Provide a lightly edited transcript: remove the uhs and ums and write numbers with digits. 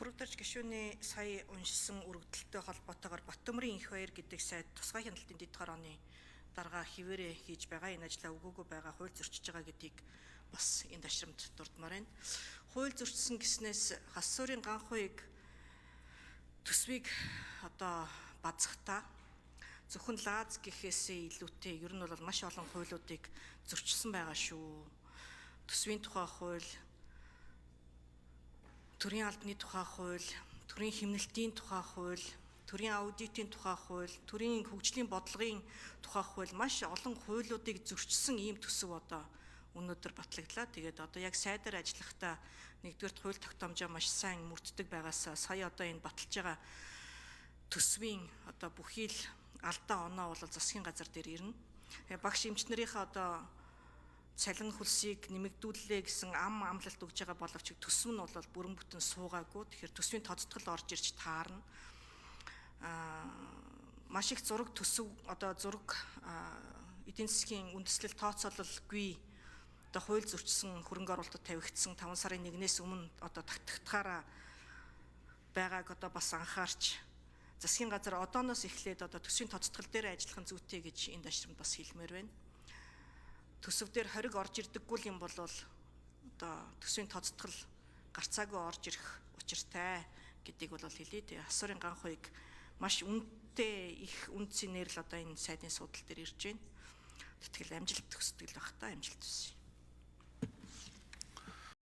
Бүрүүтэрч гишүүний сая уншсан өргөдөлтөй холбоотойгоор Батөмрийн их баяр гэдэг сайд тусгай хяналтын дэд хорооны дарга хിവэрэ хийж байгаа энэ ажлаа өгөөгүй байгаа хууль зөрчиж байгаа гэдгийг бас энэ ташрамд дурдмаар байна. Хууль зөрчсөн гэснээс хас суурийн ганхуйг төсвийг одоо базахтаа зөвхөн лаз гэхээсээ илүүтэй ер нь бол маш олон хуулиудыг зөрчилсөн байгаа шүү. Төсвийн тухай хууль, төрийн албаны тухай хууль, төрийн хэмнэлтийн тухай хууль, төрийн аудитын тухай хууль, төрийн хөгжлийн бодлогын тухай хууль маш олон хуулиудыг зөрчилсөн ийм төсөв одоо өнөөдөр батлагдлаа. Тэгээд одоо яг сайдаар ажиллахдаа нэгдүгээрт хууль тогтоомжоо маш сайн мөрддөг байгаасаа сая одоо энэ баталж байгаа төсвийн одоо бүхий л алдаа оноо бол засгийн газар дээр ирнэ. Багш эмч нарынхаа одоо цалин хөлсийг нэмэгдүүллээ гэсэн ам амлалт өгж байгаа боловч төсөв нь бол бүрэн бүтэн суугаагүй. Тэгэхээр төсвийн тодтгол орж ирж таарна. Маш их зураг төсөв одоо зураг эдийн засгийн үндэслэл тооцоололгүй одоо хууль зөрчсөн хөрөнгө оруулалтад тавигдсан 5 сарын 1-ээс өмнө одоо татгахаараа байгааг одоо бас анхаарч засгийн газар одооноос эхлээд одоо төсвийн тодтгол дээр ажиллах нь зүйтэй гэж энэ дашрамд бас хэлмээр байна. Төсөв дээр хориг орж ирдэггүй юм бол одоо төсвийн тодтгол гарцаагүй орж ирэх учиртай гэдгийг бол хэлье. Тэгээ асуурын ганхуйг маш үнэтэй их үнцнээр л одоо энэ сайдын судал дээр ирж байна. Тэтгэл амжилт төсдөг л баг та амжилт төсөй.